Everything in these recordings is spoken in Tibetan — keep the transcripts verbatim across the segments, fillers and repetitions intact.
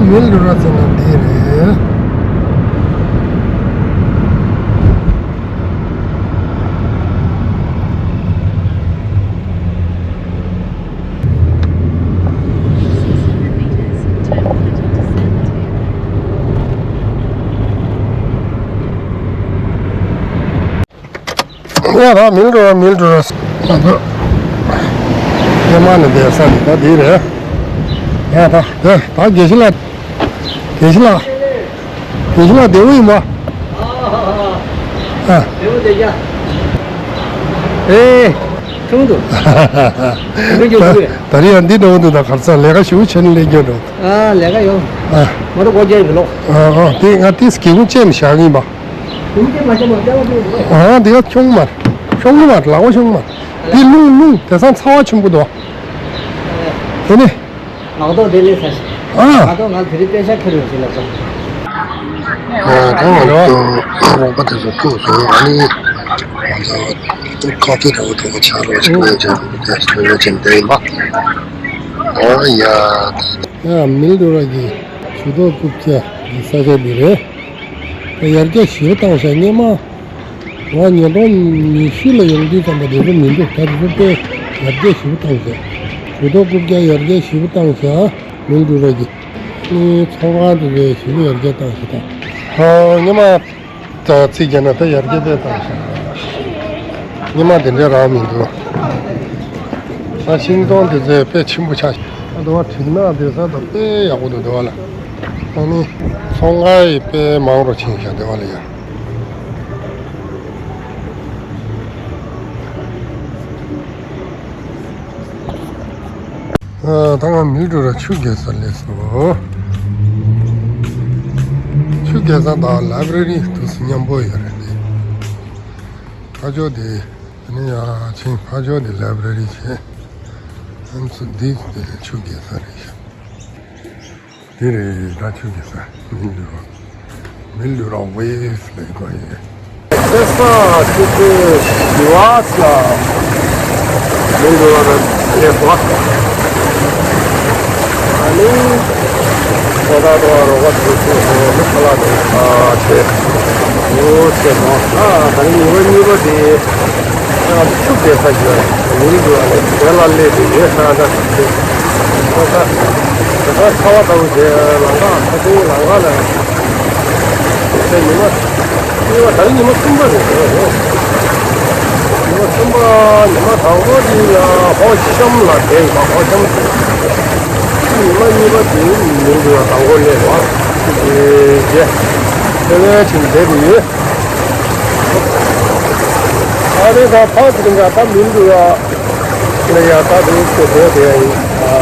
མིལ་ཌི་ར་ཟེར་ན་འདི་རེད། ཡ་ད་མིལ་ཌི་ར་མིལ་ཌི་ར། ང་ཚོ་སྔོན་མ་ནས་བསྡད་ས་འདི་ད་འདི་རེད། ཡ་ད་ད་ད་དགེ་བཤེས་ལགས། དགེ་བཤེས་ལགས། དགེ་བཤེས་ལགས་བདེ་པོ་ཡིན་པ། ཨ། བདེ་པོ་བདེ་རྒྱ། ཨེ། ཁྱུང་དུ། ཁྱུང་དུ་ཁྱུང་དུ། ད་རིང་ཡང་འདི་འགྲོ་འདུག་ད་གར་ས་ལས་ཀ་ཞུ་ཆེན་ལས་རྒྱུ་འགྲོ། ཨ་ལས་ཀ་ཡོང་། ཨ། མ་གཏོགས་སྒོ་རྒྱག་གི་ལོ། ཨ་ཨ་དེ་ང་ཏིས་གི་ཧུང་ཅན་བཞག་གི་ཡིན་པ། ཨ་འདི་ག་ཁྱུང་མ། ཁྱུང་མ་ལག་པ་ཁྱུང་མ། འདི་རླུང་རླུང་དེང་སང་ཚ་བ་ཆེན་པོ་འདུག་དེ་ནི། ངག་ཐོག་དེ་ལས་ས་ཞིག་ཨ། ངག་ཐོག་ང་ཚོ་དེ་ལས་ས་ཞིག་ཨ་ད་ང་ཚོ་རོགས་པ་དེ་ཚོ་ཐུག་སོང་ཨ་ནི། ང་ཚོ་ཁ་ཐུག་རོགས་པ་ཐུག་པ་ཆགས་རོགས་ཞིག་ལས་ཀྱང་དེ་ལས་ཀྱང་དེ་ཡིན་པ། ཨོ་ཡ། ཡ་མིལ་ཌི་ར་གི་ཇུས་གཏོགས་རྐུབ་བཀྱག་གི་ས་ཆ་འདི་རེད། ད་ཡར་རྒྱས་ཞེ་པོ་བཏང་ཤག་སྔོན་མ། ང་ཉིས་སྟོང་ཉི་ཤུ་ལ་ཡོང་དུས་ཙམ་པ་དེ་ཚོ་མི་འདུག་ད་དེ་ཚོ་དཔེ་ཡར་རྒྱས་ཞེ་པོ་བཏང་ཤག་ཇུས་གཏོགས་རྐུབ་བཀྱག་ཡར་རྒྱས་ཞེ་པོ་བཏང་ཤག་མིལ་ཌི་ར་གི། ཨེ་ཚོང་ཁང་དེ་ཚོ་ཞེ་པོ་ཡར་རྒྱས་བཏང་ཤག་ད། ཧ་སྔོན་མ། ད་རྩིས་རྒྱག་ན་ད་ཡར་རྒྱས་དཔེ་བཏང་ཤག་སྔོན་མ་དེ་འདྲ་རང་མི་འདུག་ད་ཤིང་སྡོང་དེ་ཚོ་དཔེ་ཆེན་པོ་ཆགས་ཤག་ད་དེ་བ་གྲིབ་ནག་དེ་ས་ད་དཔེ་ཡག་པོ་འདུག་དེ་བ་ལ། ད་ནི་ཚོང་ཁང་ཡི་དཔེ་མང་རུ་ཕྱིན་ཤག་དེ་བ་ལ་ཡ། ཨ་ད་ང་མིལ་ཌི་ར་ཆུ་རྒྱག་ས་སླེབས་སོང་། ཆུ་རྒྱག་ས་དང་ལའི་བྷ་རེ་རི་འདུག་སེ་མཉམ་པོ་ཡོད་རེད་དེ། ཕར་ཕྱོགས་དེ་དེ་ནས་ཡར་ཕྱིན་ཕར་ཕྱོགས་དེ་ལའི་བྷ་རེ་རི་བྱས། ཨ་ནི་འདི་དེ་ཆུ་རྒྱག་ས་རེད་ཤག་དེ་རེད་ད་ཆུ་རྒྱག་ས་མིལ་ཌི་ར། མིལ་ཌི་ར་ཝེབ་ལབ་དགོས་ཡིན། དེ་ས་ཆུ་ཚོད་བཞི་པ་ཙམ་མིལ་ཌི་ར་ལ་སླེབས་པ། ཨ་ནི་ཁོ་ད་དུང་རོགས་པ་དེ་ཚོས་ཧོ་མི་ཁ་ལག་དེ་ཨ་བྱས། འོ་བྱས་སོང་། ཨ་ད་ནི་ཉི་མ་གཉིས་པ་དེ། ང་ཚོ་ཆུ་རྒྱག་ས་ཞིག་ལ་མིལ་ཌི་ར་ལ་དེ་ལ་སླེབས་ཏེ་ཡོད་ས་ད་ཆུ་ཚོད། ད་ད་ད་ཚ་བ་ལྟ་བུ་དེ་ལམ་ཁ་ཁ་སང་ལམ་ཁ་ལ་དེ་ཉི་མ་གཉིས་པ་ད་རིང་ཉི་མ་གསུམ་པ་རེད་འདུག་ཉི་མ་གསུམ་པ་ཉི་མ་དང་པོ་དེ་ཡ་ཧོ་ཤམ་ལ་བསྡད་ཡོད་པ་ཧོ་ཤམ་དེ། ཉི་མ་གཉིས་པ་དེ་མིལ་ཌི་ར་དང་པོ་སླེབས་པ་དེ་རྗེས་དེ་བས་ཅིག་བསྡད་དེ་ཡོད། ཨ་རེ་ད་ཕར་དེ་རིང་ག་ད་མིལ་ཌི་ར་ལ་ཡ་ད་དུང་ཚེ་འགྲོ་བསྡད་ཡིན། ཨ་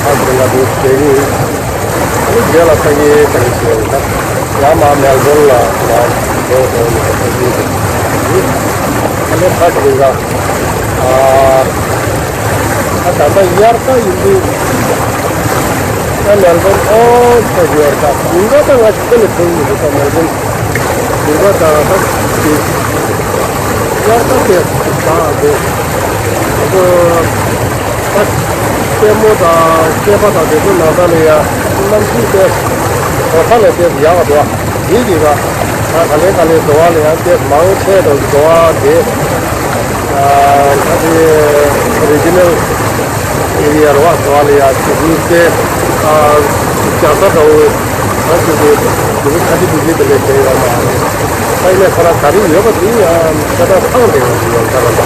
ཕར་དེ་རིང་ག་དུང་བསྡད་ཀྱི་ཡིན། ཨ་ནི་རྗེས་ལ་ས་ཡི་ད་གི་ཞེས་ད་ཡ་མ་མེལ་བོན་ལ་ཡ་འགྲོ་དགོས་ཡིན་ད་ས་ཡི་ད་ཨ་ནི་ཕར་དེ་རིང་ག་ཨ། ད་ད་ལྟ་དབྱར་ཁ་ཡིན་དུས། ད་མེལ་བོན་ཨོ་ཚོ་ཡོད་ད་དགུན་ཁ་ད་ང་ཁྱོད་ལ་ཐོན་ཡོད་ད་མེལ་བོན། དགུན་ཁ་ད་ད་དེ། དབྱར་ཁ་དེ་ད་དེ། ཨོ། ད་ལྟད་མོ་དང་སྐྱེས་པ་དང་དེ་ཚོ་ནང་ད་ལ་ཡ་གནམ་གཤིས་དེ་གོ་ས་ལ་དེ་ཡག་པ་འདུག་བ། དེ་གི་ད་ད་ག་ལེ་ག་ལེ་འགྲོ་བ་ལ་ཡང་དེ་མང་ཆེ་དང་འགྲོ་བ་དེ། ཨ་ད་དེ་རི་ཇི་ནལ་ཨེ་རི་ཡ་རེད་བ། འགྲོ་བ་ལ་ཡང་དེ་མི་དེ་ཨ་རྒྱ་ས་འདྲ་བོ་ད་དེ་དེ་དེ་ཁ་ཅིག་དེ་དེ་དེ་ལས་དེ་ཡོད་མ་རེད། ད་ཡིན་ན་ཁ་ར་ག་རེ་ཡོད་པ་དེ་ཡང་ཁ་ད་ཚང་དེ་ཡོད་ད་ར་ད།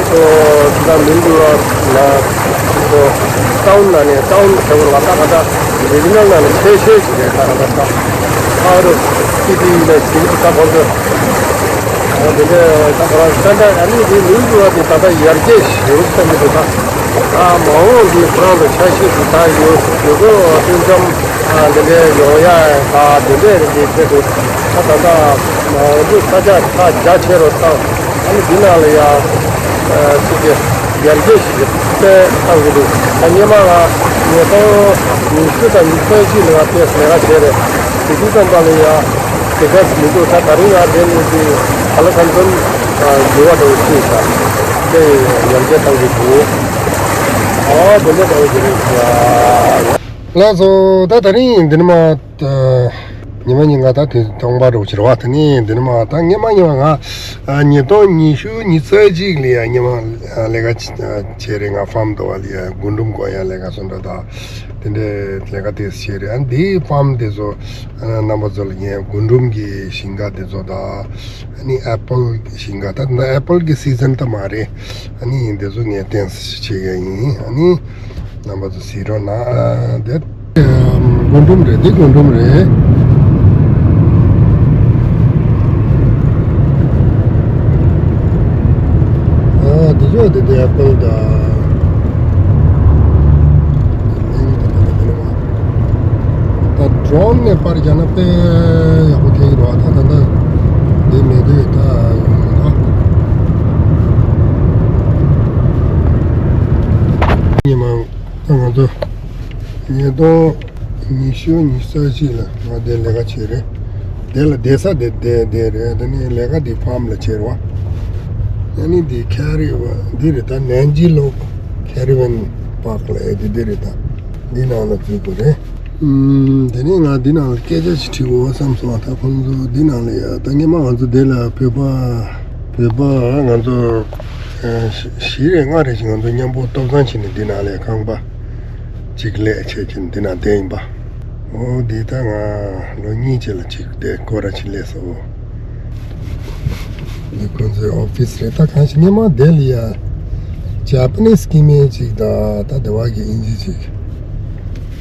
ཁོ་ད་མིན་འདུག་ལ་ན། ཁོ་ཊའུན་ནང་ནས་ཊའུན་ཟེར་བ་ལ་ད་ག་ད་རི་ཇི་ནལ་ནང་ནས་ཆེ་ཤོས་ཤིག་རེད་ད་ག་ད་ད། ཨ་རུ་སི་ཊི་ནས་ཞིག་ད་ཁོ་ཚོ་ཨ་དེ་འདྲ་ད་ཁོ་རང་ས་འདྲ་ཨ་ནི་དེ་མིན་འདུག་ཨ་དེ་ད་ད་ཡར་རྒྱས་ཞིག་ཡོད་བསམ་གྱི་འདུག་ད། ཨ་མ་འོངས་དེ་ཁོ་རང་ཚོ་ཆ་ཤས་ཤིག་ད་ཡོད་ཡོད་དགོས་སྤུན་ཆུང་ཨ་དེ་འདྲ་ཡོང་ཡ་ད་དེ་འདྲ་རེད་དེ་ཆེད་དུ་ད་ད་ད་ང་ཚོ་ས་ཆ་ཁག་རྒྱ་ཆེ་རུ་བཏང་། ཨ་ནི་འདི་ནང་ལ་ཡང་ཨ་ཅིག་གི་ཡར་རྒྱས་ཤིག་གི་དཔེ་བཏང་གི་འདུག་ད་སྔོན་མ་ང་ཉིས་སྟོང་ཉི་ཤུ་དང་ཉི་ཤུ་རྩ་གཅིག་ལ་ང་དཔེ་ལས་ཀ་བྱས་རེད། དེ་དུས་ཙམ་པ་ལ་ཡང་དེ་ག་མི་འདུག་ད་ད་རིང་ང་དེ་ནས་དེ་ག་ལ་ཁ་འཛོམས་འགྱུར་བ་འགྲོ་ཕྱིན་ཤག་དེ་ཡར་རྒྱས་བཏང་གི་འདུག་ཨ་དེ་འདྲ་འདྲ་བོ་ཞིག་རེད་ཤག་ལགས་སོ། ད་དེ་རིང་འདི་ནས་མར་ཉི་མ་ཉིན་གང་ད་དུས་སྟོང་པ་འདྲ་བོ་ཅིག་རེད་བ། དེ་ནས་འདི་ནས་མར་ད་སྔོན་མ་སྔོན་མ་ང་ཉིས་སྟོང་ཉི་ཤུ་ཉི་ཤུ་རྩ་གཅིག་ལ་ཡ་སྔོན་མ་ལས་ཀ་བྱས་རེད། ང་ཕརམ་དུ་བ་ལ་ཡ་རྒུན་འབྲུམ་བཀོག་ཡ་ལས་ཀ་སོང་འདྲ། ད་དེ་འདྲའི་ལས་ཀ་དེ་བྱས་རེད། ཨ་འདིའི་ཕརམ་དེ་ཚོ་རྣམ་པ་ཚོ་ལ་ངས་རྒུན་འབྲུམ་གྱི་ཞིང་ཁ་དེ་ཚོ་དང་། ཨ་ནི་ཨེ་པལ་ཞིང་ཁ། ད་ད་ཨེ་པལ་གྱི་སི་ཛན་ད་མ་རེད། ཨ་ནི་འདི་ཚོ་ངས་བསྟན་བྱེད་ཀྱི་ཡིན། ཨ་ནི་རྣམ་པ་ཚོ་གཟིགས་རོགས་གནང་། ཨ་དེ་རྒུན་འབྲུམ་རེད། འདི་རྒུན་འབྲུམ་རེད། ཨ་འདི་ཕྱོགས་དེ་དེ་ཨེ་པལ་ད། ད་ཌོ་རོན་ནས་པར་རྒྱག་ན་དཔེ་ཡག་པོ་ཐེག་གི་རེད་བ། ད་ད་ལྟ་འདི་མེད་དུས་ད་ཡོང་མི་འདུག་ཉི་མ་ད་ང་ཚོ་ཉིས་སྟོང་ཉི་ཤུ་ཉི་ཤུ་རྩ་གཅིག་ལ་ང་དེ་ལས་ཀ་བྱས་རེད། དེ་ལ་བསྡད་ས་དེ་དེ་དེ་རེད། དེ་ནས་ལས་ཀ་དེ་ཕརམ་ལ་བྱས་རེད་བ། ཨ་ནི་འདི་ཁེ་རི་ཝན་འདི་རེད། ད་ནན་ཇི་ལོག་ཁེ་རི་ཝན་པཱག་ལ་ཨེ་དེ་དེ་རེད། ད་འདི་ནང་ལ་འཛུལ་དགོས་རེད། ཨུམ། དེ་ནས་ང་འདི་ནང་ལ་སྐད་ཆ་ཞིག་དྲི་དགོས་བསམ་སོང་། ད་ཁོང་ཚོ་འདི་ནང་ལ་ཡ། ད་སྔོན་མ་ང་ཚོ་འདི་ལ་བོད་པ་བོད་པ་ང་ཚོ་ཨ་བཞི་བཞི་རེ་ལྔ་རེ་ཞིག་ང་ཚོ་མཉམ་པོ་ལྟོ་ཚང་བྱས་ནས་འདི་ནང་ལ་ཡ་ཁང་པ་གཅིག་ལས་བྱས་བྱས་ནས་འདི་ནང་བསྡད་ཡིན་པ། ཨོ་འདི་ད་ང་ལོ་གཉིས་ཅིག་ལ་གཅིག་བསྡད་སྐོར་ར་ཅིག་སླེབས་སོང་། འདི་ཁོང་ཚོའི་ཨོ་ཕི་སི་རེད། ད་གང་ཞིག་སྔོན་མ་དེ་ལ་ཡ་ཇ་པ་ནིས་སྐྱེ་དམན་ཅིག་དང་ད་དེ་བ་གི་དབྱིན་ཇི་ཅིག་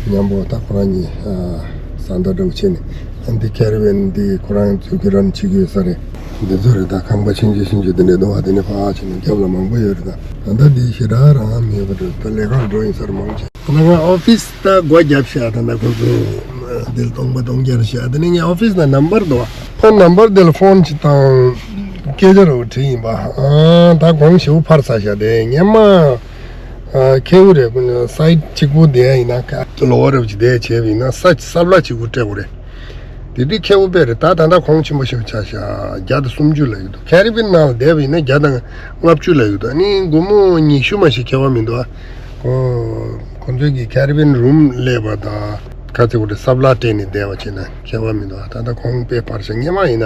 མཉམ་པོ། ད་ཁོ་རང་གཉིས་ཨ་བཟའ་ཟླ་འདྲ་བོ་བྱས་ནས། ཨ་འདི་ཁེ་རི་ཝན་འདི་ཁོ་རང་ཚོའི་གི་རན་བྱེད་ཀྱི་ཡོད་ས་རེད། འདི་ཚོ་རེད། ད་ཁང་པ་ཆུང་ཆུང་ཆུང་ཆུང་དེ་འདྲ་འདུག་བ། དེ་ནས་ཕར་ཕྱིན་ནས་རྒྱབ་ལ་མང་པོ་ཡོད་རེད། ད་ད་ལྟ་འདི་ཞེ་དྲག་རང་མེད་པ་རེད། ད་ལས་ཀར་འགྲོ་ཡིན་ས་རེད་མང་ཆེ། ད་ང་ཨོ་ཕི་སི་ད་སྒོ་བརྒྱབ་ཤག་ད་ལྟ་ཁོ་ཚོ་འདིར་སྟོང་པ་སྟོང་རྒྱག་ཤག་དེ་ནས་ངའི་ཨོ་ཕི་སི་ནང་ནམ་བར་འདུག་བ། ཨ་ནམ་བར་དེ་ལ་ཕོན་ཅིག་བཏང་། སྐད་ཆ་རོ་དྲིས་ཡིན་པ། ཨ་ད་གོང་ཞེ་པོ་འཕར་ཚར་ཤག་དེ་སྔོན་མ་ཨ་ཁེའུ་རེད། སའིཌ་གཅིག་པོ་དེ་ཡིན་ན་ལོ་བ་རེ་བ་ཅིག་དེ་བྱས་པ་ཡིན་ན་ས་ས་བླ་གཅིག་པོ་སྤྲད་དགོས་རེད། དེ་དུས་ཁེའུ་དཔེ་རེད། ད་ད་ལྟ་གོང་ཆེན་པོ་ཞིག་ཆགས་ཤག་བརྒྱ་དང་སུམ་ཅུ་ལབ་ཀྱི་འདུག་ཁེ་རི་ཝན་ནང་ལ་བསྡད་པ་ཡིན་ན་བརྒྱ་དང་ལྔ་བཅུ་ལབ་ཀྱི་འདུག་ཨ་ནི་སྒོར་མོ་ཉི་ཤུ་མ་ཞིག་ཁྱད་པར་མི་འདུག་ཨ་ཁོ་ཁོ་ཚོའི་གི་ཁེ་རི་ཝན་རུམ་སླེབས་པ་དང་ཁ་ཚིག་གོ་རེ་ས་བླ་སྤྲད་ནས་བསྡད་པ་བྱས་ན་ཁྱད་པར་མི་འདུག་ཨ་ད་ལྟ་གོང་དཔེ་འཕར་ཤག་སྔོན་མ་ཡིན་ན་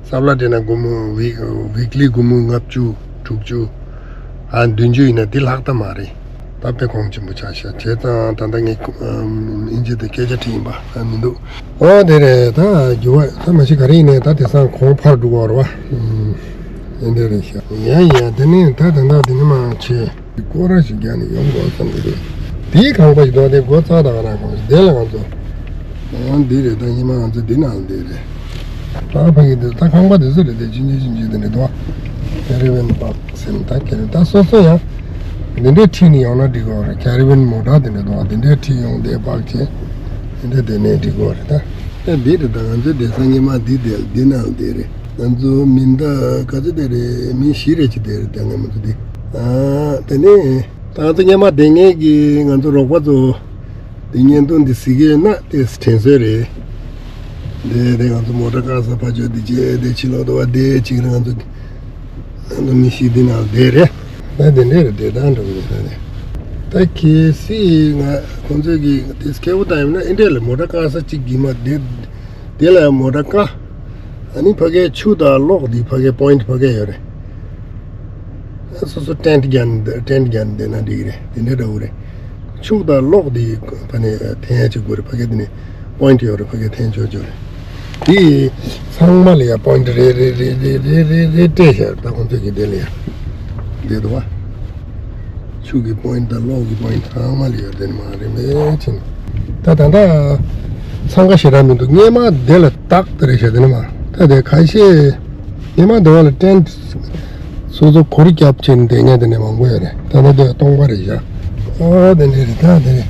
ས་བླ་སྤྲད་ན་སྒོར་མོ་ཝིག་ཝིག་ལི་སྒོར་མོ་ལྔ་བཅུ་དྲུག་ཅུ་ཨ་བདུན་ཅུ་ཡིན་ན་འདི་ལྷག་ད་མ་རེད། ད་དཔེ་གོང་ཆེན་པོ་ཆགས་ཤག་བྱས་ཙང་ད་ལྟ་ངས་ཨིན་ཇི་དེ་སྐད་ཆ་དྲིས་ཡིན་པ་ཨ་མི་འདུག་ཨོ་དེ་རེད། ད་རྒྱུ་བ་ད་མ་གཞི་ག་རེ་ཡིན་ནའི་ད་དེང་སང་གོང་འཕར་འགྲོ་གི་ཡོད་རེད་བ། ཨུམ། དེ་འདྲ་རེད་ཤག་ཡ་ཡ་དེ་ནས་ད་ད་ད་དེ་ནས་མ་བྱེད། སྐོར་ར་ཞིག་རྒྱག་ནས་ཡོང་དགོས་བསམ་གི་འདུག་དེའི་ཁང་པ་ཞིག་འདུག་དེ་སྒོ་ཚང་ད་ག་རང་ཁང་ཞིག་དེ་ལ་ང་ཚོ། ཨོ་འདི་རེད། ད་ཉི་མ་ང་ཚོ་འདི་ནང་འདི་རེད། ད་ཕ་གི་འདི་ད་ཁང་པ་འདི་ཚོ་རེད། དེ་ཆུང་ཆུང་ཆུང་ཆུང་དེ་འདྲ་འདུག་ཁེ་རི་ཝན་པཱག་ཟེར་ནས་ད་ཁེ་རི་ད་སོ་སོ་ཡང་འདི་འདྲའི་ཁྲིད་ནས་ཡོང་ན་འགྲིག་གི་རེད། ཁེ་རི་ཝན་མོ་ཊ་དེ་འདྲ་འདུག་འདི་འདྲའི་ཁྲིད་ཡོང་དེ་པཱག་བྱས་འདི་འདྲ་བསྡད་ནས་འགྲིག་གི་རེད། ད་ད་འདི་རེད། ད་ང་ཚོའི་བསྡད་ས་སྔོན་མ་འདི་དེ་འདི་ནང་དེ་རེད། ང་ཚོ་མི་ད་ག་ཚོད་དེ་རེད། མི་བཞི་རེ་ཅིག་དེ་རེད། ད་སྔོན་མ་ཚོ་འདི་ཨ་དེ་ནས་ད་ང་ཚོ་སྔོན་མ་དེ་སྔོན་གྱི་ང་ཚོ་རོགས་པ་ཚོ། དེ་བརྙན་ཐུང་འདི་གཟིགས་ཀྱི་ཡོད་ན་དེ་དྲན་གསོ་རེད། དེ་དེ་ང་ཚོ་མོ་ཊ་བཀག་ས་ཕར་ཕྱོགས་འདི་བྱས་དེ་ཕྱི་ལོགས་དུ་བ་དེ་གཅིག་རེད། ང་ཚོ་ང་ཚོ་མི་ཤི་འདི་ནང་དེ་རེད། ད་དེ་འདྲས་རེད། དེ་དང་འགྲོ་གི་རེད། ད་གལ་སྲིད་ང་ཁོང་ཚོས་ཀྱི་དེ་སྐལ་བོ་བཏང་ཡོད་ན་ཨེ་འདྲས་ལ་མོ་ཊ་བཀག་ས་གཅིག་གི་མ་དེ་དེ་ལ་མོ་ཊ་བཀག་ཨ་ནི་ཕ་གའི་ཆུ་དང་གློག་འདི་ཕ་གའི་པོ་ཡིན་ཊི་ཕ་གའི་ཡོད་རེད། སོ་སོ་ཊེན་ཊི་རྒྱག་ནས་ཊེན་ཊི་རྒྱག་ནས་བསྡད་ན་འགྲིག་གི་རེད། དེ་འདྲའི་འདྲ་བོ་རེད། ཕྱུགས་དང་གློག་འདི་ཕ་ནས་འཐེན་ཡ་ཅིག་དགོས་རེད། ཕ་གའི་འདི་ནས་པོ་ཡིན་ཊི་ཡོད་རེད། ཕ་གའི་འཐེན་ཆོག་ཆོག་རེད། འདི་ཚང་མ་ལ་ཡ་པོ་ཡིན་ཊི་རེ་རེ་སྤྲད་བཞག་ད་ཁོང་ཚོས་ཀྱི་དེ་ལ་ཡ་འདི་འདུག་བ། ཆུ་གི་པོ་ཡིན་ཊི་དང་གློག་གི་པོ་ཡིན་ཊི་ཚང་མ་ལ་ཡོད། དེ་ནི་མ་རེད་མེད་ཕྱིན། ད་ད་ལྟ་འཚང་ཁ་ཞེ་དྲག་མི་འདུག་སྔོན་མ་དེ་ལ་རྟག་ཏུ་རེད་ཤག་དེ་ནི་མ་ད་དེ་ཁ་ཤས་སྔོན་མ་དེ་བ་ལ་ཊེན་ཊི་སོ་སོ་གུར་རྒྱབ་བྱས་ནས་བསྡད་མཁན་དེ་ནི་མང་པོ་ཡོད་རེད། ད་ལྟ་དེ་སྟོང་པ་རེད་ཤག་ཨོ་དེ་འདྲས་རེད། ད་དེ་རེད།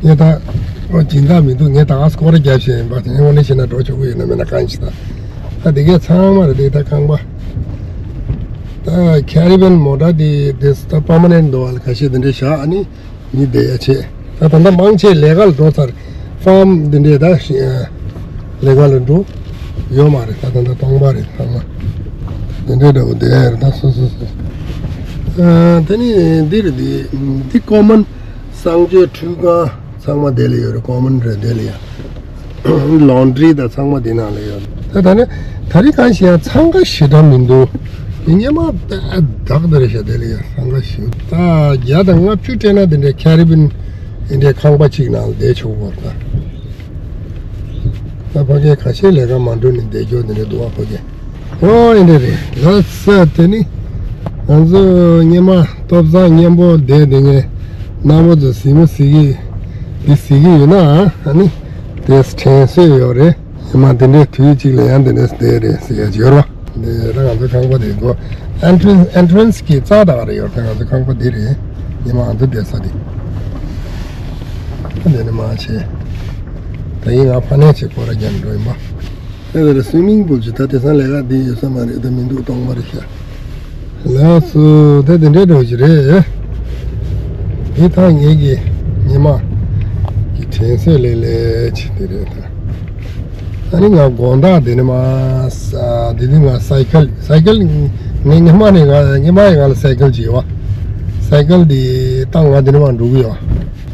ངས་ད་ཨོ་སྦྱིན་བདག་མི་འདུག་ངས་ད་ག་སྐོར་རྒྱབ་བྱས་ཡིན་པ་དེ་ནི་དངོས་གནས་བྱས་ན་འགྲོ་ཆོག་གི་ཡོད་ན་མེད་ན་གང་ཞིག་ད་ད་དེ་གས་ཚང་མ་རེད། དེ་ད་ཁང་པ། ད་ཁེ་རི་ཝན་མོ་ཊ་དེ་དེ་ད་པར་མ་ནེན་ཊི་འདུག་བ་ལ་ཁ་ཤས་དེ་འདྲས་བཞག་ཨ་ནི་མི་བསྡད་ཡ་བྱས། ད་ད་ལྟ་མང་ཆེ་ལས་ཀ་ལ་འགྲོ་ཚར། ཕརམ་དེ་འདྲས་ད་ཤི་ལས་ཀ་ལ་འགྲོ་ཡོད་མ་རེད། ད་ད་ལྟ་སྟོང་པ་རེད། ཚང་མ་དེ་འདྲས་འདྲ་བོ་བསྡད་ཡ་རེད། ད་སོ་སོ་སོ་ཨ་དེ་ནི་འདི་རེད། འདི་འདི་ཀོ་མན་གསང་སྤྱོད་ཁྲུས་ཁང་། ཚང་མ་དེ་ལ་ཡོད་རེད། ཀོ་མན་རེད། དེ་ལ་ཡ། ལོན་ཌི་རི་དང་ཚང་མ་དེ་ནང་ལ་ཡོད་རེད། ད་ད་ནི་ད་རེས་གང་ཞིག་ཡང་འཚང་ཁ་ཞེ་དྲག་མི་འདུག་དེ་སྔོན་མ་དཔེ་དག་དེ་རེད་ཤག་དེ་ལ་ཡ་འཚང་ཁ་ཞེ། ད་བརྒྱ་དང་ལྔ་བཅུ་སྤྲད་ན་དེ་འདྲའི་ཁེ་རི་བི་ཡན་དེ་འདྲའི་ཁང་པ་གཅིག་ནང་ལ་བསྡད་ཆོག་གི་རེད་ད། ད་ཕ་གིར་ཁ་ཤས་ལས་ཀ་མ་འགྲོ་ནས་བསྡད་རྒྱུ་དེ་འདྲ་འདུག་བ། ཕ་གིར། ཨོ་ཨེ་འདྲ་རེད། ལགས་སོ། དེ་ནི་ང་ཚོ་སྔོན་མ་ཐོབ་ཚང་མཉམ་པོ་བསྡད་དེ་ངས་རྣམ་པ་ཚོ་གཟིགས་མོ་གཟིགས་ཀྱི་འདི་གཟིགས་ཀྱི་ཡོད་ན་ཨ་ནི་དེ་དྲན་གསོས་ཡོད་རེད། སྔོན་མ་དེ་འདྲའི་དུས་གཅིག་ལ་ཡང་དེ་འདྲ་བསྡད་རེད་ཟེར་ཡ་ཡོད་རོ། འདི་ད་ང་ཚོ་ཁང་པ་དེ་གོ་ཨེན་ཊི་རན་སི་ཨེན་ཊི་རན་སི་གི་རྩ་དག་རེད་ཡོད། ད་ང་ཚོ་ཁང་པ་འདི་རེད། སྔོན་མ་ང་ཚོ་བསྡད་ས་དེ། འདི་ནི་མ་བྱེད། ད་ཡིན་ང་ཕ་ནས་ཆེ་སྐོར་ར་རྒྱབ་འགྲོ་ཡིན་པ། ཨེ་ད་རེ་སུའི་མིང་པུལ་ཅིག་ད་དེང་སང་ལས་ཀ་འདི་ཡོད་ས་མ་རེད། ད་མི་འདུག་སྟོང་པ་རེད་ཤག་ལགས་སོ། ད་དེ་འདྲའི་འགྲོ་གི་རེད། འདི་ད་ངེད་ཀྱི་ཉི་མ་གི་དྲན་གསོས་ལེ་ལེ་ཆེ་དེ་རེད་ད། ཨ་ནི་ང་དགོང་དག་དེ་ནི་མ་ས་དེ་དུས་ང་སའི་ཀལ་སའི་ཀལ་ངས་ཉི་མ་ནས་ང་ཉི་མ་ཡི་ང་ལ་སའི་ཀལ་ཅིག་ཡོད་བ། སའི་ཀལ་དེ་ད་ང་དེ་ནི་མ་འགྲོ་གི་ཡོད།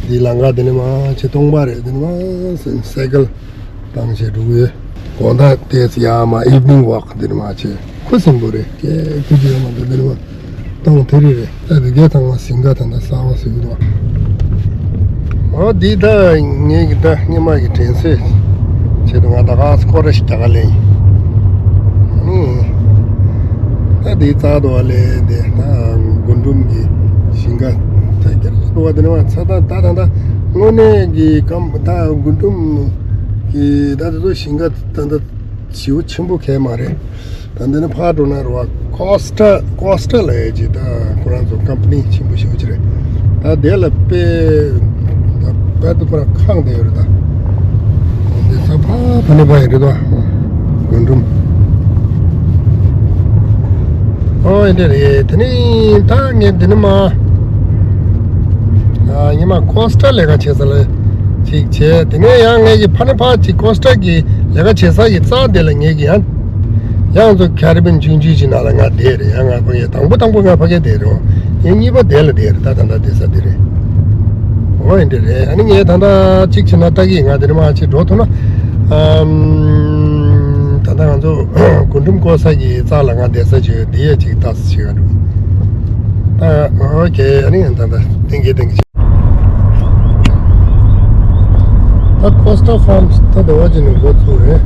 འདི་ལམ་ཁ་དེ་ནི་མ་ཆེ་སྟོང་པ་རེད། དེ་ནི་མ་སའི་ཀལ་བཏང་བྱས་འགྲོ་གི་ཡོད། དགོང་དག་ཏོག་ཙམ་ཡར་མར་ཨིབ་ནིང་ཝོག་དེ་ནི་མ་བྱས། ཁུ་སིམ་པོ་རེད། སྐད་ཁུ་ཅི་ཡོད་མ་འདུག་དེ་ནི་མ་གཏོང་དེ་རེད་རེད། ད་དེ་གའི་ཐང་བ་ཟིང་ག་ད་ད་གསར་བ་ཟིག་འདུག་ཨོ་འདི་ད་ངེད་ཀྱི་ད་སྔོན་མ་གི་དྲན་གསོས་ཆེད་དུ་ང་ད་ག་སྐོར་ར་ཞིག་རྒྱག་ག་ལེན་ཡིན། ཨ་ནི་ད་འདི་རྩ་དོ་བ་ལས་དེ་ད་རྒུན་འབྲུམ་གྱི་ཞིང་ཁ་ད་རྒྱག་གི་འདུག་བ། དེ་ནི་མ་ཚ་ད་ད་ད་ད་དངོས་གནས་ཀྱི་སྐམ་ད་རྒུན་འབྲུམ་གྱི་ད་དེ་ཚོ་ཞིང་ཁ་ད་ད། ཞེ་པོ་ཆེན་པོ་གང་མ་རེད། ད་འདི་ནི་ཕར་འགྲོ་ན་རེད་བ། ཀོ་སི་ཊ་ཀོ་སི་ཊ་ལབ་ཡས་ཅིག་ད་ཁོ་རང་ཚོ་ཀམ་པ་ནི་ཆེན་པོ་ཞེ་པོ་ཅིག་རེད། ད་དེ་ལ་དཔེ་ད་དཔེ་ད་ཁོ་རང་ཁང་བསྡད་ཡོད་རེད་ད། འདི་ས་ཕ་ཕ་ནི་ཕ་ཡི་རེད་ད། རྒུན་འབྲུམ། ཨོ་ཨེ་འདྲ་རེད། དེ་ནི་ད་ངས་འདི་ནི་མ། ཨ་ཉི་མ་ཀོ་སི་ཊ་ལས་ཀ་བྱེད་ས་ལ་ཅིག་བྱས། དེ་ནས་ཡང་ངས་ཀྱི་ཕ་ནི་ཕ་ཅིག་ཀོ་སི་ཊ་གི་ལས་ཀ་བྱེད་ས་ཀྱི་རྩ་དེ་ལ་ངས་ཀྱི་ཡང་ཡང་ཚོ་ཁེ་རི་བི་ཡན་ཆུང་ཆུང་ཅིག་ནང་ལ་ང་བསྡད་རེད། ཡང་ང་ཕ་གི་དང་པོ་དང་པོ་ང་ཕ་གི་བསྡད་རེད། ཡང་གཉིས་པ་དེ་ལ་བསྡད་རེད། ད་ད་ད་བསྡད་ས་དེ་རེད། ཨོ་ཨེ་འདྲ་རེད། ཨ་ནི་ངས་ད་ད་ཅིག་བྱས་ན་ད་གི་ང་དེ་ནི་མ་ཅིག་འགྲོ་ཐུབ་ན། ཨམ། ད་ད་ང་ཚོ་རྒུན་འབྲུམ་བརྐོ་ས་གི་རྩ་ལ་ང་བསྡད་ས་ཅིག་ཡོད། དེ་ཡས་ཅིག་ལྟ་ས་ཅིག་ཡོད་འགྲོ། ད་ཨོ་ཁེ། ཨ་ནི་ད་ད་ཏིང་གེ་ཏིང་གེ་ཅིག་ད་ཀོ་སི་ཊ་ཕཱམ་ད་དེ་བ་ཅིག་ནས་འགོ་ཚུགས་རེད།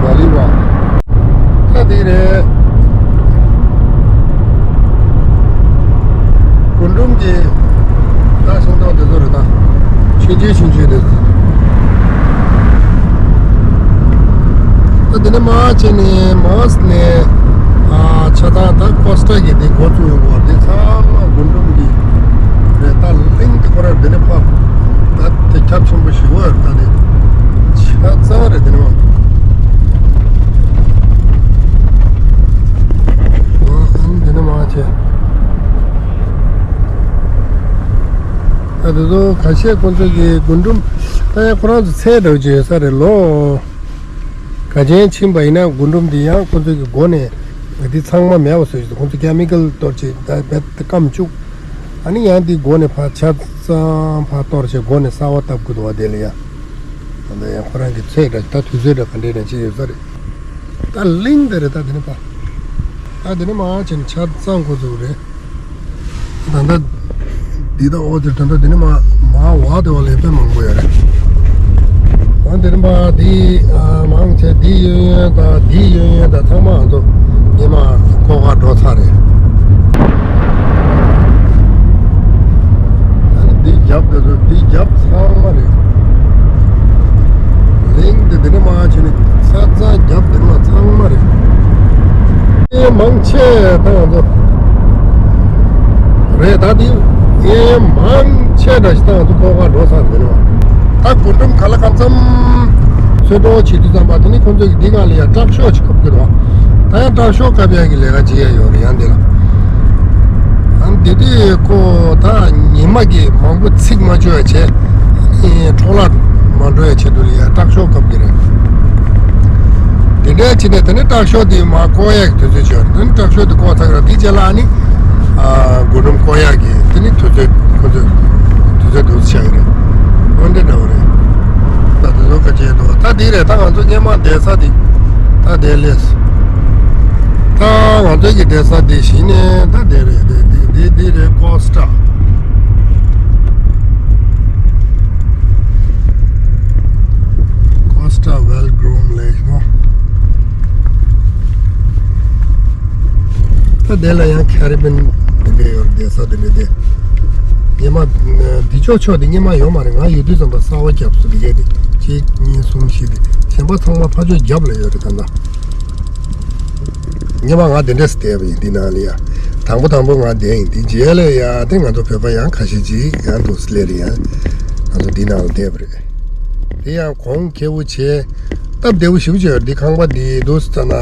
མ་ལི་བ། ད་དེ་རེད། རྒུན་འབྲུམ་གྱི་ད་ཤིང་ཏོག་དེ་ཚོ་རེད་ད། ཆུང་ཆུང་ཆུང་ཆུང་དེ་ཚོ། ད་དེ་ནས་མར་བྱས་ནས་མར་ནས་ཨ་ཆ་ཚང་ད་ཀོ་སི་ཊ་གི་དེ་འགོ་བཙུགས་ཡོང་གི་བ། དེ་ཚང་མ་རྒུན་འབྲུམ་གྱི་རེད། ད་གླིང་དེ་ཁོ་ར་དེ་ནས་ཕར་ད་དེ་ཁྱབ་ཆེན་པོ་ཞིག་ཡོད་རེད། ད་དེ་ཆ་ཚང་རེད། དེ་ནས་མར། ཨ་ནི་དེ་ནས་མར་བྱས། ཨ་དེ་ཚོ་ཁ་ཤས་ཁོང་ཚོ་གི་རྒུན་འབྲུམ་ད་ཡང་ཁོ་རང་ཚོ་ཚད་འདྲ་བོ་ཅིག་ཡོད་ས་རེད། ལོ་ག་ཅན་ཕྱིན་པ་ཡིན་ན་རྒུན་འབྲུམ་འདི་ཡང་ཁོང་ཚོ་གི་མགོ་ནས་འདི་ཚང་མ་མེད་པ་བཟོ་ཡོད། ཁོང་ཚོ་ཀེ་མི་ཀལ་གཏོར་བྱས་ད་རྦད་དེ་སྐམ་བཅུག་ཨ་ནི་ཡང་འདི་མགོ་ནས་ཕར་ཆ་ཚང་ཕར་གཏོར་བྱས་མགོ་ནས་གསར་པ་བཏབ་དགོས་འདུག་བ། དེ་ལ་ཡང་ད་ཡང་ཁོ་རང་གི་ཚད་འདྲ་ད་དུས་ཚོད་འདྲ་ག་འདྲས་ནས་ཅིག་ཡོད་ས་རེད། ད་གླིང་དེ་རེད། ད་དེ་ནས་ཕར་ད་དེ་ནས་མར་བྱས་ནས་ཆ་ཚང་འགོ་བཙུགས་རེད། ད་ལྟ་འདི་ད་ཨོ་དེ་ད་ལྟ་འདི་ནས་མ་མ་བ་དེ་བ་ལས་དཔེ་མང་པོ་ཡོད་རེད། ཨ་འདི་ནས་མ་འདི་ཨ་མང་ཆེ་འདི་གཡས་གཡོན་དང་འདི་གཡས་གཡོན་དང་ཚང་མ་ང་ཚོ་ཉི་མ་ཀོ་ཁ་འགྲོ་ཚར་རེད། ཨ་ནི་འདི་རྒྱབ་དེ་ཚོ་འདི་རྒྱབ་ཚང་མ་རེད། གླིང་དེ་འདི་ནས་མ་བྱས་ནས་ཆ་ཚང་རྒྱབ་འདི་ནས་མ་ཚང་མ་རེད། ཨེ་མང་ཆེ་ད་ང་ཚོ་རེད། ད་འདི་ཨེ་མང་ཆེ་འདྲ་ཞིག་ད་ང་ཚོ་ཀོ་ཁ་འགྲོ་ཚར་འདི་ནས་མ། ད་རྒུན་འབྲུམ་ག་ལ་གང་འཚམ་ཚོད་འགྲོ་བྱེད་དུས་ཙམ་པ་དེ་ནི་ཁོང་ཚོ་གི་འདི་སྒང་ལ་ཡ་དྲག་ཤོས་ཅིག་བཀབ་དགོས་རེད་བ། ད་ཡང་དྲག་ཤོས་བཀབ་ཡ་གི་ལས་ཀ་བྱེད་ཡ་ཡོད་རེད། ཡང་འདི་ལ་ཨ་འདི་དུས་ཁོ་ད་ཉི་མ་གི་མང་པོ་ཚིག་མ་བཅུག་ཡ་བྱས། ཨེ་འཕྲོ་བརླག་མ་འགྲོ་ཡ་ཆེད་དུ་ལ་ཡ་དྲག་ཤོས་བཀབ་ཀྱི་རེད། དེ་འདྲ་བྱས་ནས་དེ་ནས་དྲག་ཤོས་དེ་མར་བཀོག་ཡ་གི་དུས་ཚོད་ཅིག་ཡོད་རེད། དེ་ནས་དྲག་ཤོས་དེ་བཀོག་ཚར་གི་རེད། དེ་རྗེས་ལ་ཨ་ནི་ ཨ། རྒུན་འབྲུམ་བརྐོ་ཡག་གི་དེ་ནི་དུས་ཚོད་ཁོ་ཚོས་དུས་ཚོད་འདུག་ཆགས་ཀྱི་རེད། འོན་ཏེ་འདྲ་བོ་རེད། ད་དེ་ཚོ་ཁ་ཆེ་འདུག་ད་འདི་རེད། ད་ང་ཚོ་སྔོན་མ་བསྡད་ས་འདི། ད་དེ་ལས། ད་ང་ཚོའི་གི་བསྡད་ས་འདི་གཞི་ནས་ད་དེ་རེད། དེ་འདི་འདི་འདི་རེད། ཀོ་སི་ཊ། ཀོ་སི་ཊ་ཝེལ་གྷི་རུམ་ལེགས་མོ། ད་དེ་ལ་ཡང་ཁེ་རི་བྷེན་དེ་འདྲ་ཡོད་རེད། བསྡད་ས་དེ་འདྲ་དེ། སྔོན་མ་འདི་ཕྱོགས་ཕྱོགས་དེ་སྔོན་མ་ཡོད་མ་རེད། ང་ཡོད་དུས་ཙམ་པ་གསར་པ་བརྒྱབ་སོང་། དེ་གས་དེ་གཅིག་གཉིས་གསུམ་བཞི་དེ་གཞན་པ་ཚང་མ་ཕར་ཕྱོགས་རྒྱབ་ལ་ཡོད་རེད། ད་ལྟ་སྔོན་མ་ང་དེ་འདྲས་བསྡད་པ་ཡིན། འདི་ནང་ལ་ཡ་དང་པོ་དང་པོ་ང་བསྡད་ཡིན། དེ་རྗེས་ལ་ཡ་དེ་ང་ཚོ་བོད་པ་ཡང་ཁ་ཤས་ཅིག་ཡང་འདུག་སླེབས་རེད། ཡང་ང་ཚོ་འདི་ནང་ལ་བསྡད་པ་རེད། དེ་ཡང་གོང་ཁེ་པོ་བྱས། སྟབས་བདེ་པོ་ཞེ་པོ་ཅིག་ཡོད། འདི་ཁང་པ་འདི་འདུག་སེ་ལྟ་ན་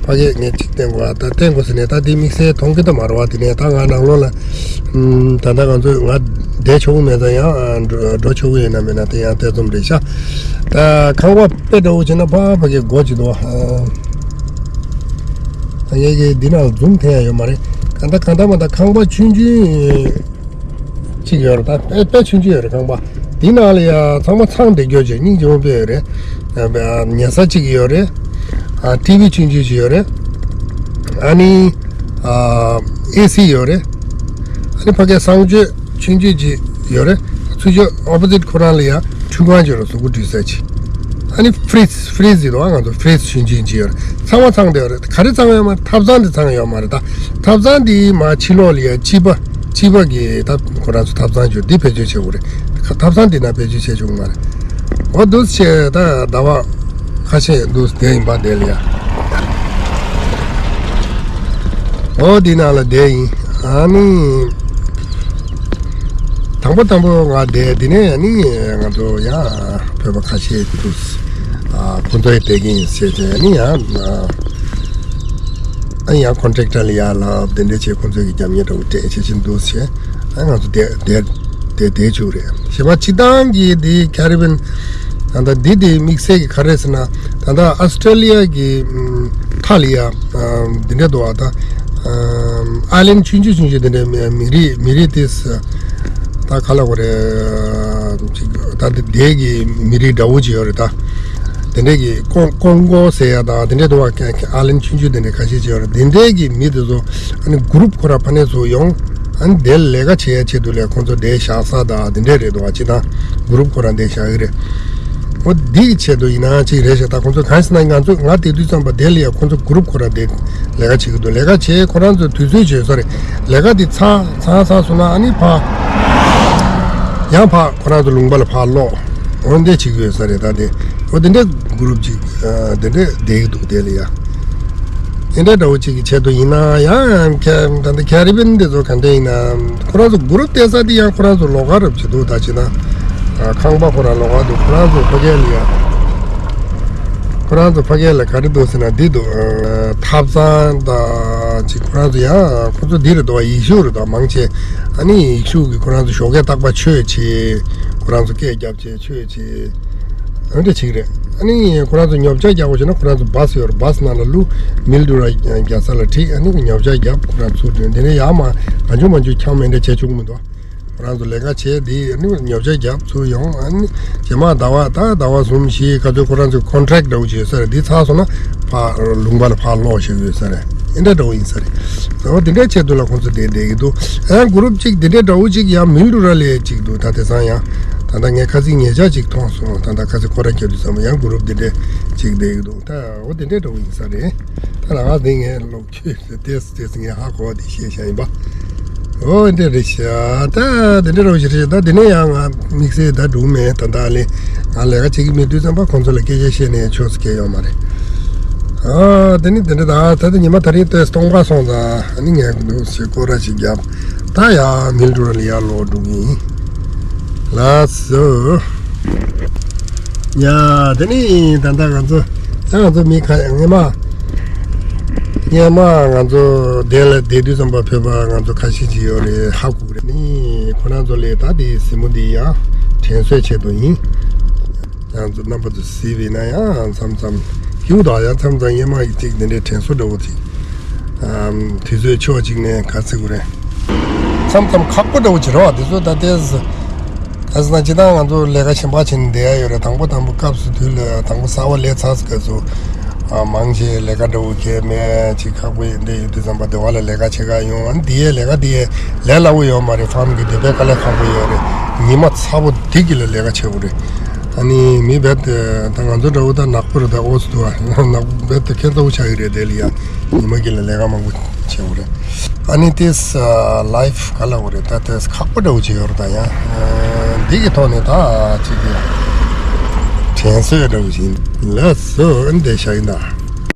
ཕ་གིར་ངས་ཅིག་བསྟན་དགོས། ད་བསྟན་དགོས་ཟེར་ནས་ད་འདི་དམིགས་བསལ་མཐོང་གི་ད་མ་རེད་བ། དེ་ནས་ད་ང་ནང་ལོགས་ལ་ཨམ། ད་ལྟ་ང་ཚོས་ང་བསྡད་ཆོག་གི་མེད་ཙང་ཡང་འགྲོ་འགྲོ་ཆོག་གི་ཡོད་ན་མེད་ན་དེ་ཡང་ཐེ་ཚོམ་རེད་ཤག་ད་ཁང་པ་དཔེ་འདྲ་བོ་བྱས་ན་ཕ་ཕ་གིར་སྒོ་ཅིག་འདུག་ཨ། ད་ངས་ཀྱི་འདི་ནང་ལ་འཛུམ་ཐེངས་ཡང་ཡོད་མ་རེད། གང་ལྟར་གང་ལྟར་མ་ད་ཁང་པ་ཆུང་ཆུང་གཅིག་ཡོད་རེད། ད་དཔེ་དཔེ་ཆུང་ཆུང་ཡོད་རེད་ཁང་པ། དེའི་ནང་ལ་ཡ་ཚང་མ་ཚང་བསྡད་རྒྱུ་བྱས། སྙིང་རྗེ་མོ་དཔེ་ཡོད་རེད། ཉལ་ས་གཅིག་ཡོད་རེད། ཨ། ཊི་ཝི་ཆུང་ཆུང་ཞིག་ཡོད་རེད། ཨ་ནི། ཨ། ཨེ་སི་ཡོད་རེད། ཨ་ནི་ཕ་གིར་གསང་སྤྱོད་ཆུང་ཆུང་ཅིག་ཡོད་རེད། ཚུར་ཕྱོགས་ཨོ་པོ་ཟིཊ་ཁོ་རང་ལ་ཡ་ཁྲུས་ཁང་ཅིག་ཡོད་རེད། གཟུགས་པོ་འཁྲུད་ས་ཅིག་ཨ་ནི་ཕི་རིཇ་ཕི་རིཇ་ཡོད་རེད་བ། ང་ཚོ་ཕི་རིཇ་ཆུང་ཆུང་ཅིག་ཡོད་རེད། ཚང་མ་ཚང་བསྡད་ཡོད་རེད། ག་རེ་ཚང་ཡོད་མ་རེད། ཐབ་ཚང་དེ་ཚང་ཡོད་མ་རེད། ད་ཐབ་ཚང་དེ་མར་ཕྱི་ལོགས་ལ་ཡ་སྤྱི་པ། སྤྱི་པ་གི་ད་ཁོ་རང་ཚོ་ཐབ་ཚང་བརྗོད་འདི་བེད་སྤྱོད་བྱེད་དགོས་རེད། ཐབ་ཚང་འདི་ན་བེད་སྤྱོད་བྱེད་ཆོག་གི་མ་རེད། འོ་འདུག་སེ་བྱས་ད་ཟླ་བ་ཁ་ཤས་འདུག་སེ་བསྡད་ཡིན་པ། དེ་ལ་ཡ། འོ་འདི་ནང་ལ་བསྡད་ཡིན། ཨ་ནི། དང་པོ་དང་པོ་ང་བསྡད། དེ་ནས་ཨ་ནི་ང་ཚོ་ཡང་བོད་པ་ཁ་ཤས་འདུག་སེ། ཨ། ཁོང་ཚོ་ཡི་བསྡད་ཀྱི་ཡིན་ཟེར་བྱས། ཨ་ནི་ཡང་། ཨ། ཨ་ནི་ཡང་ཁོན་ཊེག་ཊར་ལ་ཡར་ལབ། དེ་འདྲ་བྱས་ཁོང་ཚོ་གི་རྒྱབ་གཉེར་འདྲ་བོ་སྤྲད་བྱས་བྱས་འདུག་སེ་བྱས། ཨ། ང་ཚོ་བསྡད་བསྡད་བསྡད་བསྡད་བཅུག་རེད། གཞན་པ་སྤྱིར་བཏང་གི་འདི་ཁེ་རི་བྷེན། ད་ལྟ་འདི་འདི་དམིགས་བསལ་གྱི་ག་རེ་ཟེར་ན། ད་ལྟ་ཨ་སི་ཊྲེ་ལི་ཡ་གི་ཨམ། མཐའ་ལ་ཡ་ཨམ། འདི་འདྲ་འདུག་བ། ད་ཨམ། ཨའི་ལན་ཆུང་ཆུང་ཆུང་ཆུང་འདི་འདྲ་མི་མི་རིགས་མི་རིགས་དེ་ད་ག་ལབ་དགོས་རེད། ཅིག་ད་འདི་འདི་གི་མི་རིགས་འདྲ་བོ་ཅིག་ཡོད་རེད། ད་དེ་འདྲ་གི་ཀོང་ཀོང་ཀོ་ཟེར་ཡ་དང་དེ་འདྲ་འདུག་བ། ཨའི་ལན་ཆུང་ཆུང་དེ་འདྲ་ཁ་ཤས་ཅིག་ཡོད་རེད། དེ་འདྲ་གི་མི་དེ་ཚོ་ཨ་ནི་གུ་རུབ་ཁོ་ར་ཕ་ནས་ཚུར་ཡོང་། ཨ་ནི་དེ་ལས་ཀ་བྱེད་ཡ་ཆེད་དུ་ལས་ཁོང་ཚོ་དེ་བཞག་ས་དང་དེ་འདྲ་རེད་འདུག་བ། སྤྱིར་བཏང་གུ་རུབ་ཁོ་རང་དེ་བཞག་གི་རེད། འོ་འདི་གི་ཆེད་དུ་ཡིན་ན་ཅིག་རེད་ཤག་ད་ཁོང་ཚོ་གང་ཟེར་ན་ང་ཚོ་ང་དེ་དུས་ཙམ་པ་དེ་ལ་ཡ་ཁོང་ཚོ་གུ་རུབ་ཁོ་ར་དེ་ལས་ཀ་བྱེད་ཀྱི་འདུག་ལས་ཀ་བྱེད་ཁོ་རང་ཚོ་དུས་ཚོད་བྱེད་ས་རེད། ལས་ཀ་དེ་ཚར་ཚར་ཚར་སོང་ན་ཨ་ནི་ཕར་ཡང་ཕར་ཁོ་རང་ཚོ་ལུང་པ་ལ་ཕར་ལོག་འོ་འདི་བྱེད་ཀྱི་ཡོད་ས་རེད། ད་དེ་འོ་དེ་འདྲའི་གུ་རུབ་ཅིག་ཨ། དེ་འདྲའི་བསྡད་ཀྱི་འདུག་དེ་ལ་ཡ། དེ་འདྲ་འདྲ་བོ་ཅིག་གི་ཆེད་དུ་ཡིན་ན་ཡང་ཁེ་ད་ལྟ་ཁེ་རི་བྷེན་དེ་ཚོ་ག་འདྲ་ཡིན་ན། ཁོ་རང་ཚོ་གུ་རུབ་བསྡད་ས་དེ་ཡང་ཁོ་རང་ཚོ་ལོགས་ཀ་རབ་ཅིག་འདུག་ད་ཅི་ན། ཨ། ཁང་པ་ཁོ་རང་ལོགས་ཀ་འདུག་ཁོ་རང་ཚོ་ཕ་གི་ལ་ཡ། ཁོ་རང་ཚོ་ཕ་གི་ལ་ག་རེ་འདུག་ཟེར་ན་འདི་འདུག་ཨ། ཐབ་ཚང་ད་ཅིག་ཁོ་རང་ཚོ་ཡང་ཁོ་ཚོ་འདི་རེད་འདུག་ཡིག་ཤུགས་རེད་འདུག་མང་ཆེ། ཨ་ནི་ཡིག་ཤུགས་ཀྱི་ཁོ་རང་ཚོ་ཞོགས་ཀས་རྟག་པར་ཆོས་བྱེད། ཁོ་རང་ཚོ་སྐད་རྒྱབ་བྱེད་ཆོས་བྱེད། ཨ་འདྲ་ཅིག་རེད། ཨ་ནི་ཁོ་རང་ཚོ་ཉོ་ཆ་རྒྱག་དགོས་བྱུང་ན་ཁོ་རང་ཚོ་བཱ་སི་ཡོད་རེད། བཱ་སི་ནང་ལ་བླུགས། མིལ་ཌུ་ར་རྒྱག་ས་ལ་ཁྲིད། ཨ་ནི་ཉོ་ཆ་རྒྱབ། ཁོ་རང་ཚུར་ཐོན། དེ་ནས་ཡར་མར་ང་ཆུང་མ་ཆུང་འཁྱམ་མེད་འདྲ་བྱེད་བཅུག་མི་འདུག་ཁོ་རང་ཚོ་ལས་ཀ་བྱས་དེ་ཨ་ནི་ཉོ་ཆ་རྒྱབ་ཚུར་ཡོང་། ཨ་ནི་རྗེས་མ་ཟླ་བ་ད་ཟླ་བ་གསུམ་བཞི་ག་ཚོད་ཁོ་རང་ཚོའི་ཀོན་ཊེག་འདྲ་བོ་ཅིག་ཡོད་ས་རེད། འདི་ཚར་སོང་ན་ཕར་ལུང་པ་ལ་ཕར་ལོག་བཞག་ཡོད་ས་རེད། ཨེ་འདྲ་འདྲ་བོ་ཡིན་ས་རེད། ཨོ་དེ་འདྲའི་ཆེད་དུ་ལ་ཁོང་ཚོ་དེ་བསྡད་ཀྱི་འདུག་ཡང་གུ་རུབ་ཅིག་དེ་འདྲའི་འདྲ་བོ་ཅིག་ཡང་མིལ་ཌུ་ར་ལ་ཅིག་འདུག་ད་དེང་སང་ཡང་ད་ལྟ་ངས་ཁ་སང་ཉེ་ཆར་ཅིག་མཐོང་སོང་། ད་ལྟ་ཁ་སང་ཁོ་རང་སྐྱབས་དུས་ཙམ་པ་ཡང་གུ་རུབ་དེ་འདྲའི་ཅིག་བསྡད་ཀྱི་འདུག་ད་ཨོ་དེ་འདྲའི་འདྲ་བོ་ཡིན་ས་རེད། ད་ལ་ང་དེ་ངས་ལོག་ཁྱོད་ཏེས་ཏེས་ངས་ཧ་གོ་བ་དེ་བཤད་བཞག་ཡིན་པ། ཨོ་འདྲ་རེད་ཤག་ད་དེ་འདྲ་རོ་ཞིག་རེད། ད་དེ་ནས་ཡང་ང་དམིགས་བསལ་ད་འགྲོ་མེད། ད་ད་ལས་ང་ལས་ཀ་བྱེད་ཀྱི་མེད་དུས་ཙམ་པ་ཁོང་ཚོ་ལ་སྐད་ཆ་བཤད་ནས་ཆོས་སུ་སྐྱེལ་ཡོང་མ་རེད། ཨ་དེ་ནི་དེ་འདྲ། ད་ད་ད་ཉི་མ་ད་རིང་ཏོག་ཙམ་སྟོང་པ་སོང་ཙང་ཨ་ནི་ངས་འདུག་ཞིག་སྐོར་ར་ཞིག་བརྒྱབ། ད་ཡ་མིལ་ཌུ་ར་ལ་ཡར་ལོག་འགྲོ་གི་ཡིན། ལགས་སོ། ཡ་དེ་ནི་ད་ལྟ་ང་ཚོ་ད་ང་ཚོ་མི་ཁ་སྔས་མ་སྔས་མ་ང་ཚོ་དེ་ལ་བསྡད་དུས་ཙམ་པ་བོད་པ་ང་ཚོ་ཁ་ཤས་ཅིག་ཡོད་རེད། ཧ་གོ་གི་རེད། ནི་ཁོ་རང་ཚོ་ལས་ད་དེ་གཟིགས་མོ་འདི་ཡང་དྲན་གསོའི་ཆེད་དུ་ཡིན། ང་ཚོ་རྣམ་པ་ཚོ་གཟིགས་པ་ཡིན་ན་ཡང་མཚམས་མཚམས་ཧིའུ་དང་ཡང་མཚམས་མཚམས་སྔས་མ་ཡི་ཅིག་འདི་འདྲའི་དྲན་གསོ་འདྲ་བོ་ཅིག་ཨམ། དུས་ཚོད་ཕྱོགས་གཅིག་ནས་ག་ཚོད་དགོས་རེད། མཚམས་མཚམས་ཁག་པོ་འདྲ་བོ་བྱེད་རོགས་དེ་ཚོ་ད་ལྟའི་ག་ཟེར་ན་སྤྱིར་བཏང་ང་ཚོ་ལས་ཀ་གཞན་པ་བྱེད་ནས་བསྡད་ཡ་ཡོད་རེད། དང་པོ་དང་པོ་སྐབས་སུ་དུས་ལ་དང་པོ་གསར་པ་སླེབས་ཚར་སྐབས་སུ་ཨ་མང་ཆེ་ལས་ཀ་འདྲ་བོ་གས་མེད་ཅིག་ཁག་པོ་ཡིན་དེ་ཡོད་དུས་ཙམ་པ་སྡེ་བ་ལ་ལས་ཀ་བྱེད་ག་ཡོང་། ཨ་ནི་དེ་ཡས་ལས་ཀ་དེ་ཡས་ལས་སླ་བོ་ཡོད་མ་རེད། ཕརམ་གི་སྡོད་པའི་དཀའ་ལས་ཁག་པོ་ཡོད་རེད། ཉི་མ་ཚ་པོ་དེ་གི་ལ་ལས་ཀ་བྱེད་དགོས་རེད། ཨ་ནི་མི་རྦད་དེ་ད་ང་ཚོ་འདྲ་བོ་ད་ནག་པོ་རེད། ད་ཨོ་སི་འདུག་ཨ་ནག་རྦད་དེ་ཁེ་ཚ་བོ་ཆགས་ཀྱི་རེད། དེ་ལ་ཡ་ཉི་མ་གི་ལ་ལས་ཀ་མང་པོ་བྱེད་དགོས་རེད། ཨ་ནི་དེས་ལའིཕ་ག་ལ་འོ་རེད། ད་དེས་ཁག་པོ་འདྲ་བོ་བྱེད་ཡོད་རེད། ད་ཡང་འདི་གི་ཐོག་ནས་ད་ཅིག་གི་དྲན་གསོ་འདྲ་བོ་ཞིག་ལ་སོ་འདི་བཞག་ཡིན་ད།